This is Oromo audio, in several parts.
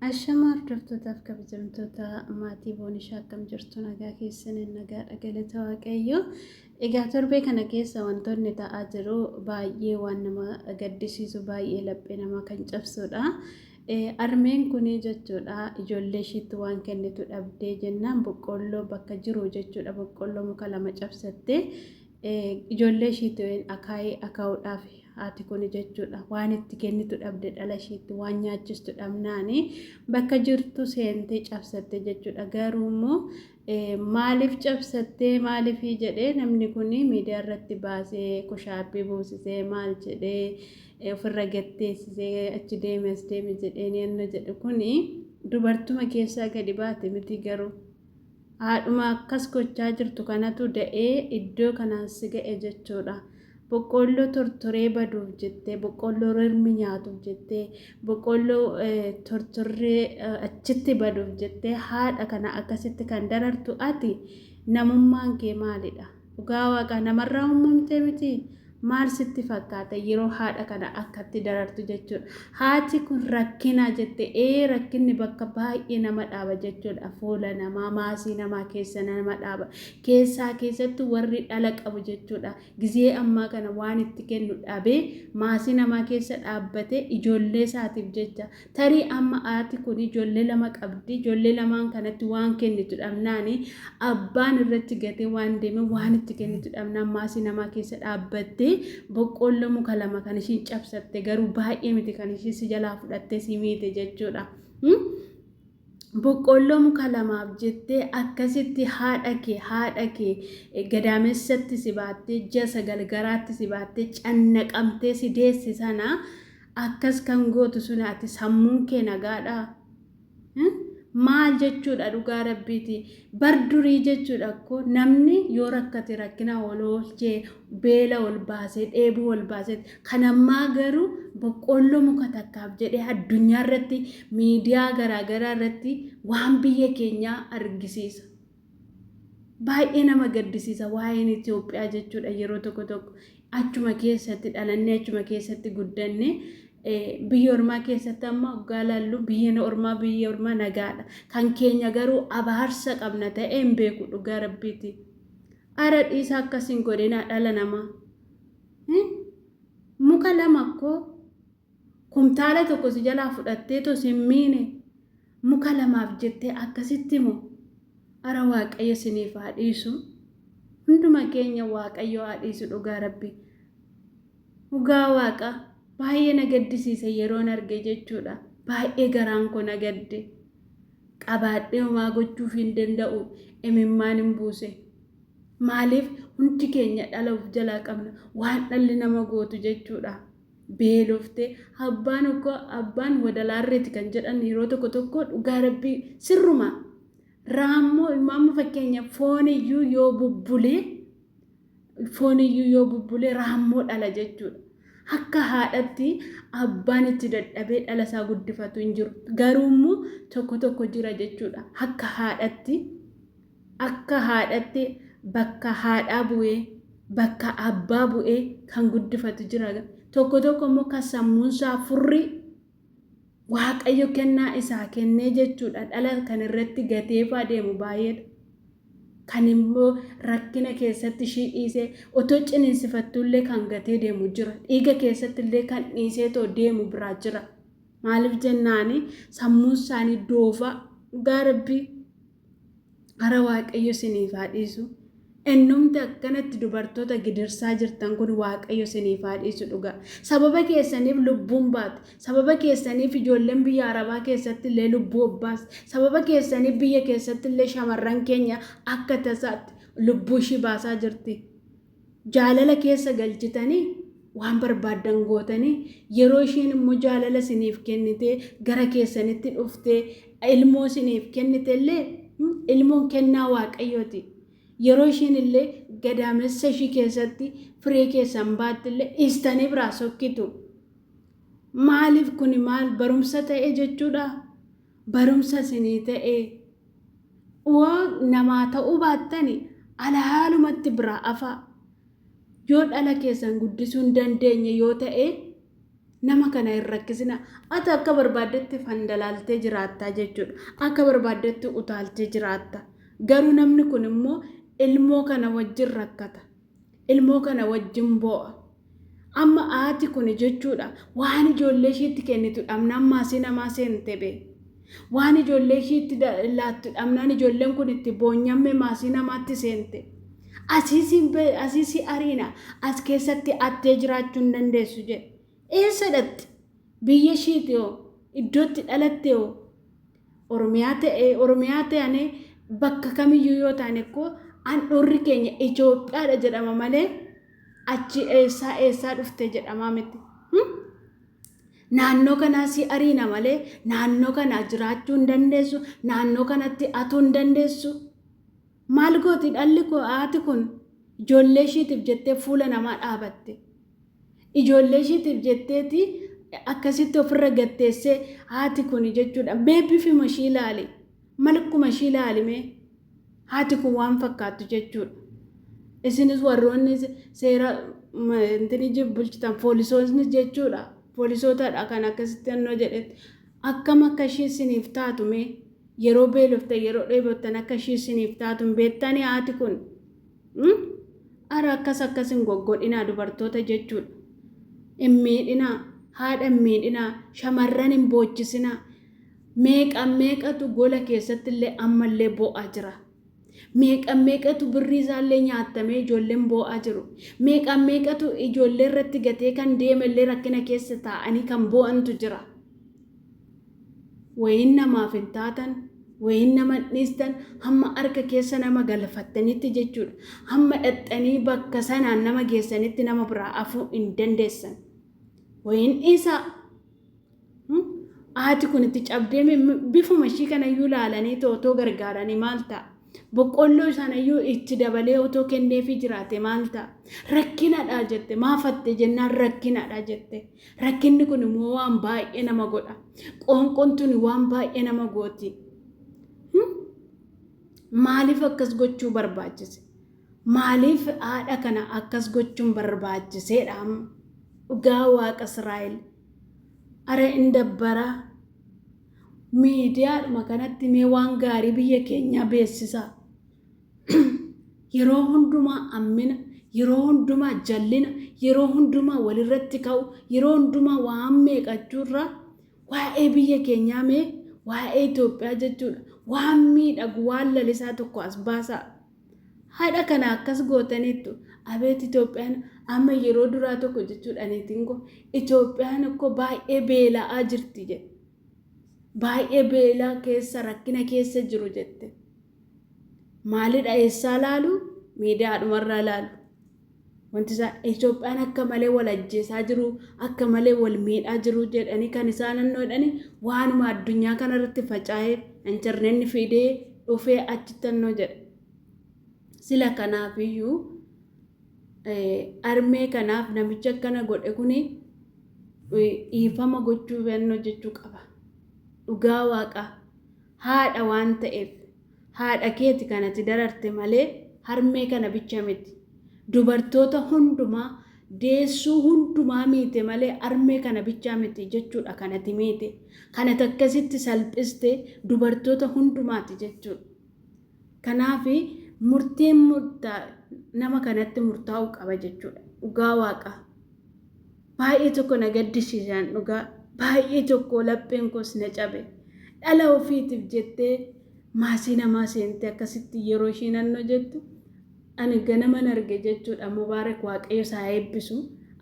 Ashama hordoftootaaf kabajamtoota maatii Boonishaa, akkam jirtu? Nagaa keessaniin? Nagaadha, galata Waaqayyo. Egaa torbee kana keessa wantoonni ta'aa jiru baay'ee waan nama gaddisiisu, baay'ee laphee namaa kan cabsudha. Armeen kun jechuudha ijoollee ishiitti waan kennitu dhabdee jennaan boqqoolloo bakka jiru jechuudha, boqqoolloo muka lama cabsattee ijoollee ishiitti akaayii akaa'uudhaaf, haati kun jechuudha waan itti kennitu dhabde, dhala ishiitti waan nyaachistu dhabnaani bakka jirtu seentee cabsatte jechuudha. Garuu immoo maaliif cabsattee, maaliif jedhee namni kun miidiyaa irratti baasee kushaappii buusisee, maal jedhee ofirra gatteessisee achi deeme as deeme jedhee inni jedhu kuni dubartuma keessaa gadi baate miti, garuu haadhuma akkas gochaa jirtu kanatu da'ee iddoo kanaan si ga'e jechuudha. Boqqoolloo tortoree baduuf jettee, boqqoolloo rirmi nyaatuuf jettee, boqqoolloo tortorree achitti baduuf jettee haadha kana akkasitti kan darartu ati namummaan kee maalidha? Dhugaa Waaqaa, namarraa uumamtee miti? Maal sitti fakkaata yeroo haadha kana akkatti darartu jechuudha? Haati kun rakkina jette, ee, rakkinni bakka baay'ee nama dhaaba jechuudha. Fuula namaa, maasii namaa keessa nama dhaaba. Keessaa keessattuu warri dhala qabu jechuudha. Gizee ammaa kana waan itti kennu dhabee maasii namaa keessa dhaabbatee ijoollee isaatiif jecha, tarii amma haati kun ijoollee lama qabdi, ijoollee lamaan kanatti waan kennitu dhabnaani, abbaan irratti gatee waan deeme, waan itti kennitu dhabnaan maasii namaa keessa dhaabbattee boqqoolloo muka lama kan ishiin cabsatte garuu baay'ee miti kan ishiin si jalaa fudhattee si miite jechuudha. Boqqoolloo muka lamaaf jettee akkasitti haadha kee gadaamessatti si baattee, ji'a 9 garaatti si baattee, cannaqamtee si deessi sana akkas kan gootu sun ati sammuun kee nagaadhaa? Maal jechuudha dhugaa Rabbiiti? Bar durii jechuudha ko namni yoo rakkate rakkina ol oolchee, beela ol baasee, dheebuu ol baasee. Kan ammaa garuu boqqoolloo muka takkaaf jedhee addunyaa irratti, miidiyaa garaagaraa irratti waan biyya keenyaa argisiisa. Baay'ee nama gaddisiisa waa'een Itoophiyaa jechuudha. Yeroo tokko tokko achuma keessatti dhalannee, achuma keessatti guddanne, biyya ormaa keessatti amma waggaa laallu biyya ormaa nagaadha. Kan keenya garuu abaarsa qabna ta'ee hin beeku dhugaa Rabbiiti. Ara dhiisa, akkasiin godhinaa dhala namaa. Muka lama koo kumtaala tokko si jalaa fudhattee tos hin miine, muka lamaaf jettee akkasitti moo? Ara Waaqayyo siniif haa dhiisu. Hunduma keenya Waaqayyo haa dhiisu dhugaa Rabbi. Dhugaa Waaqa, baay'ee na gaddisiise yeroon arge jechuudha. Baay'ee garaan koo na gadde. Qabaadhee homaa gochuuf hin danda'u, imimmaan hin buuse. Maaliif, hundi keenya dhala of jalaa qabna, waan dhalli nama gootu jechuudha. Beeloftee abbaan ukkoo abbaan wadalaarreeti kan jedhan yeroo tokko tokko dhugaa Rabbii sirruma. Raammoo ilmaamma fakkeenya fooniyyuu yoo bubbulee raammoo dhala jechuudha. Akka haadhatti abbaan itti dadhabee dhala isaa guddifatu hin jiru. Garuu immoo tokko tokko jira jechuudha. Akka haadhatti bakka haadhaa bu'ee, bakka abbaa bu'ee kan guddifatu jira. Tokko tokko immoo kan sammuunsaa furrii Waaqayyo kennaa isaa kennee jechuudha, dhala kan irratti gateefaa deemu baay'eedha. Kan immoo rakkina keessatti ishii dhiisee, otoo ciniinsifattullee kan gatee deemu jira. Dhiiga keessatti illee kan dhiisee too deemu biraa jira. Maaliif jennaani, sammuun isaanii doofa dhugaa Rabbii. Ara Waaqayyo isiniif haa dhiisu. Innumti akkanatti dubartoota gidirsaa jirtan kun Waaqayyo isiniif haa dhiisu dhugaa. Sababa keessaniif lubbuun baate. Sababa keessaniif ijoolleen biyya Arabaa keessatti illee lubbuu obbaas. Sababa keessaniif biyya keessatti illee shamarran keenya akka tasaatti lubbuu ishii baasaa jirti. Jaalala keessa galchitanii waan barbaaddan gootanii, yeroo isheen immoo jaalala isiniif kennitee gara keessanitti dhuftee ilmoo isiniif kennite illee, ilmoon kennaa Waaqayyooti. Yeroo isheen illee gadaamessa ishii keessatti firee keessan baatte illee dhiistanii biraa sokkitu. Maaliif kuni maal barumsa ta'e jechuudha? Barumsa isinii ta'e. Waa namaa ta'uu baattani alhaalumatti biraa afaa. Yoo dhala keessan guddisuu hin dandeenye yoo ta'e, Nama kana hin rakkisina. Ati akka barbaaddetti fandalaaltee jiraattaa jechuudha. Akka barbaaddetti utaaltee jiraatta. Garuu namni kun immoo ilmoo kana wajjin rakkata. Ilmoo kana wajjin boo'a. Amma haati kun jechuudha waan ijoollee ishiitti kennitu dhabnaan maasii namaa seente bee. Waan ijoollee ishiitti laattu dhabnaan ijoolleen kun itti boonyamme maasii namaatti seente. Asii si ariina as keessatti attee jiraachuu hin dandeessu jedhe. Eessa dhaqxi? Biyya ishiiti hoo? Iddootti dhalatte hoo? Oromiyaa ta'e Oromiyaa ta'anii bakka kamiyyuu yoo taane koo handhuurri keenya Itoophiyaadha jedhama malee achi eessaa eessaa dhufte jedhamaa miti. Naannoo kanaa si ariina malee naannoo kanaa jiraachuu hin dandeessu, naannoo kanatti atuu hin dandeessu. Maal gooti dhalli kun haati kun ijoollee ishiitiif jettee fuula namaa dhaabatte. Ijoollee ishiitiif jetteeti akkasitti ofirra gatteessee haati kun jechuudha. Mee bifuma ishii ilaali. Malkuma ishii ilaali mee. Haati kun waan fakkaattu jechuudha. Isinis warroonni seera intini bulchitan poolisoonni jechuudha. Poolisootadha kan akkasitti annoo jedhetti. Akkam akka ishii isiniif taatu mee yeroo beeloftan yeroo dheebottan akka ishii isiniif taatu hin beektanii haati kun. Ara akkas akkas hin goggodhinaa dubartoota jechuudha. Hin miidhinaa, haadha hin miidhinaa, shamarran hin boochisinaa. Meeqa meeqatu gola keessatti illee ammallee boo'aa jira. Meeqa meeqatu birrii isaallee nyaatamee ijoolleen boo'aa jiru. Meeqa meeqatu ijoollee irratti gatee kan deemallee rakkina keessa taa'anii kan boo'antu jira. Wayiin namaaf hin taatan, wayiin nama hin dhiistan, hamma harka keessa nama galfattanitti jechuudha. Hamma dhaxxanii bakka sanaan nama geessanitti nama biraa hafuu hin dandeessan. Wayiin dhiisaa. Haati kun itti cabdee bifuma ishii kanayyuu ilaalanii otoo gargaaranii maal ta'a? Boqqolloo sanayyuu itti dabalee otoo kenneefii jiraate maal ta'a? Rakkinadha jette maafatte jennaan rakkinadha jette. Rakkinni kun immoo waan baay'ee nama godha. Qoonqoon tuni waan baay'ee nama gooti. Maaliif akkas gochuu barbaachise? Maaliif haadha kana akkas gochuun barbaachiseedha amma? Dhugaa Waaqa Israa'el. Ara in dabbaraa. Miidiyaadhuma kanatti mee waan gaarii biyya keenyaa beeksisaa. Yeroo hundumaa ammina, yeroo hundumaa jallina, yeroo hundumaa walirratti ka'u, yeroo hundumaa waan meeqachuurraa waa'ee biyya keenyaa mee waa'ee Itoophiyaa jechuudha. Waan miidhagu waan lalisaa tokko as baasaa. Haadha kana akkas gootaniittu abeet Itoophiyaan amma yeroo duraa tokko jechuudha niitiin koo Itoophiyaan akkoo baay'ee beela'aa jirti jedhe. Baay'ee beelaa keessa rakkina keessa jiru jette. Maalidha eessaa laalu? Miidiyaadhumarraa laalu. Wanti isaa Itoophiyaan akka malee wal ajjeesaa jiru, akka malee wal miidhaa jiru jedhanii kan isaan annoo jedhanii waanuma addunyaa kanarratti faca'ee intarneetni fidee dhufee achitti annoo jedha. Sila kanaafiyyuu armee kanaaf namichi akkana godhe kuni dhiifama gochuu annoo jechuu qaba. Dhugaa waaqa haadha waan ta'eef haadha keeti kanatti dararte malee harmee kana bicha miti. Dubartoota hundumaa deessuu hundumaa miite malee harmee kana bichaa miti jechuudha kanatti miite. Kanatti akkasitti salphiste dubartoota hundumaati jechuudha. Kanaaf murteen nama kanatti murtaa'uu qaba jechuudha. Dhugaa waaqa. Baay'ee tokko na gaddisiisan dhugaa. Baay'ee tokko lapheen koos na cabe. Dhala ofiitiif jettee maasii namaa seentee akkasitti yeroo isheen annoo jettu ani ganaman arge jechuudha. Mubaarak Waaqayyo isaa eebbisu.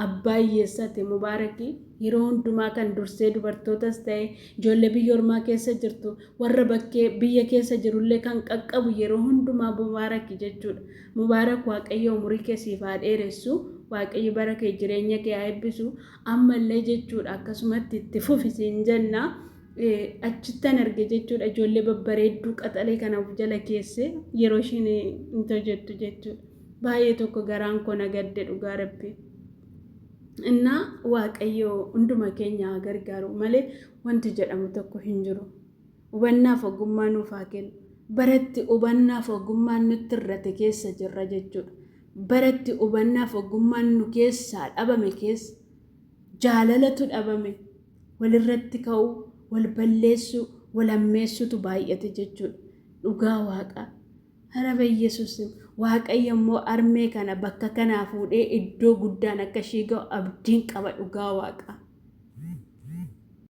Abbaa hiyyeessaati Mubaarakii yeroo hundumaa kan dursee dubartootas ta'e ijoollee biyya ormaa keessa jirtu warra bakkee biyya keessa jirullee kan qaqqabu yeroo hundumaa Mubaarakii jechuudha. Mubaarak Waaqayyo umurii kee siif haa dheeressu. Waaqayyo bara kee jireenya kee haa eebbisu. Ammallee jechuudha akkasumatti itti fufi siin jenna. Achittan arge jechuudha ijoollee babbareedduu qaxalee kana of jala keesse yeroo ishiin hin hojjettu jechuudha. Baay'ee tokko garaan koo na gadde dhugaa rabbi. Innaa Waaqayyo hunduma keenya haa gargaaru malee wanti jedhamu tokko hin jiru. Hubannaaf ogummaa nuuf haa kennu. Baratti hubannaaf ogummaan nutti irrate keessa jirra jechuudha. Baratti hubannaaf ogummaan nu keessaa dhabame keessa Jaalalatu dhabame. Walirratti ka'uu, wal balleessuu, wal hammeessuutu baay'ate jechuudha. Dhugaa Waaqaa. Hara Bayyesuusim. Waaqayyo immoo armee kana bakka kanaa fuudhee iddoo guddaan akka ishii ga'u abdiin qaba dhugaa Waaqaa.